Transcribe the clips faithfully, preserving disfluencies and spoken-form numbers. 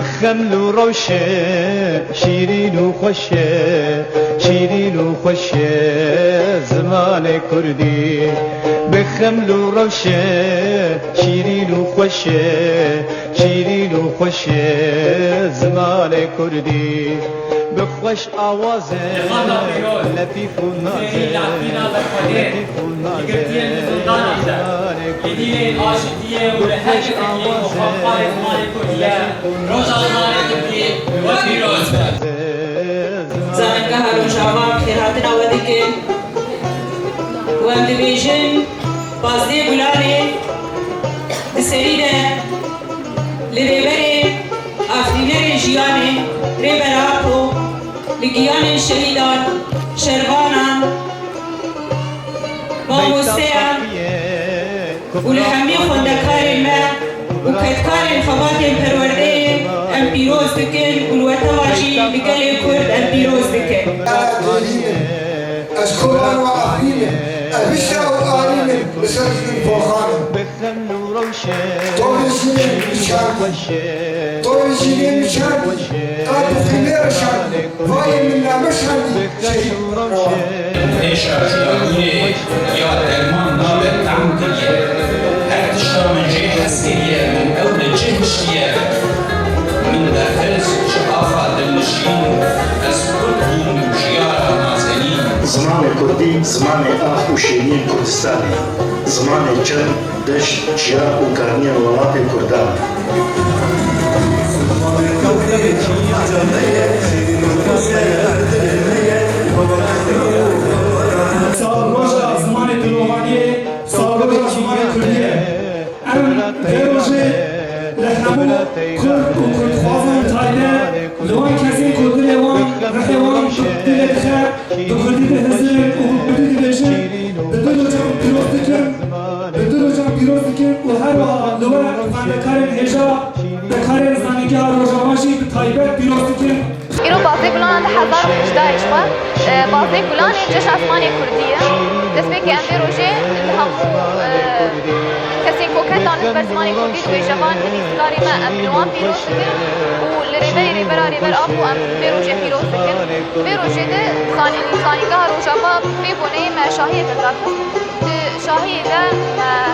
Xeml û rewşe şîrîn û xweş e, şîrîn û xweş e zimanê kurdî. Bi xeml û rewşe şîrîn û xweş e, şîrîn û xweş e zimanê kurdî. Bi xweş awaz e, letîf û naz e, letîf û naz e zimanê kurdî. Bi xweş awaz e, Roja Zimanê Kurdî bi we pîroz be. Zanîngeha Rojava bi xêrhatina we dikin. Û em dibêjin, pazdeh Gulanê di serî de li Rêberê, afirînerê jiyanê, Rêber Apo, li giyanên şehîdan, şervanan, mamosteyan û li hemî xwendekarên me û kedkarên xebatên perwerdeyê em pîroz dikin û li we teva jî li gelê Kurd em pîroz dikin. Ez kovan û afirînim, ez wişka û arînim li ser jîn volxanim. Tovê jînên miçan, tovê jînên miçan, qad bi xîlê reşan, vayê min name şandî, şehîd rewan. Pêşa jiyabûnê ya derman nabe tam kiriye. Her tişta min jê hez kiriye, min ew li cih hiştiye. Min berxist ji axa dilnişîn, ez kurd bûm û jiyara nazenîn. Zimanê kurdî, zimanê ax û şêniyên Kurdistanê. Zimanê çem, deşt, çiya û karniyên welatê Kurdan. Sal roja zimanê dilovaniyê, sal roja zimanê kurdî ye. Em vê rojê li hemû kurd û kurdxwazan taybet, li wan kesên ku dilê wan, rihê wan bi kurdî lê dixe, bi kurdî dihizin û bi kurdî dibêjin, bi du rojan pîroz dikim, bi du rojan pîroz dikim û her wiha li we xwendekarên hêja, xwendekarên Zanîngeha Rojava jî bi taybet pîroz dikim. Îro pazdeh Gulanan du hezar û hejdeh ji xwe, e, pazdeh Gulanê Cejna Zimanê Kurdî ye. Destpêkê em vê rojê li hemû, e, kesên ku ketan li ber zimanê kurdî dibêje van nivîskarê me, em li wan pîroz dikin û li rêberê Rêbera Rêber Apo em vê rojê pîroz dikin. Vê rojê de zanîn-, Zanîngeha Rojava bi vê boneyê me şahiyê dildar xist. Di şahiyê de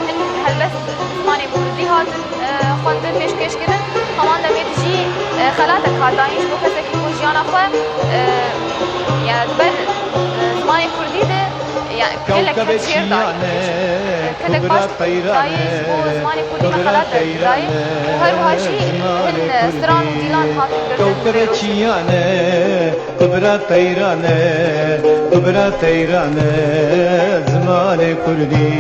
me hin helbest zimanê kurdî hatin, e, xwendin, pêşkêş kirin. Heman demê de jî, e, xelatek hat dayîn ji bo kesekî ku jiyana xwe, e, ya, di ber, e, zimanê kurdî de, ya, gelek ked jêr dayî. E, kedek baş dayî ji bo zimanê kurdî me xelatek dayî. Û her wiha jî hin, e, stran û dîlan hatin girtin vê rojê. Qibra teyrane, qibra teyrane, zimanê kurdî.